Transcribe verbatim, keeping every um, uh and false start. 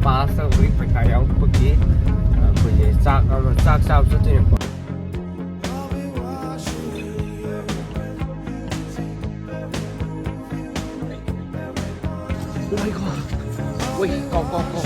Pass ꯇꯧꯕꯒꯤ ꯄꯩꯁꯥ ꯌꯥꯎꯔꯛꯄꯒꯤ ꯑꯩꯈꯣꯏꯁꯦ ꯆꯥꯛ ꯑꯃ, ꯆꯥꯛ ꯆꯥꯕ ꯆꯠꯇꯣꯏꯅꯦꯀꯣ꯫ ꯉꯥꯏꯈꯣ꯫ ꯋꯦꯠ, ꯀꯣ, ꯀꯣ, ꯀꯣ꯫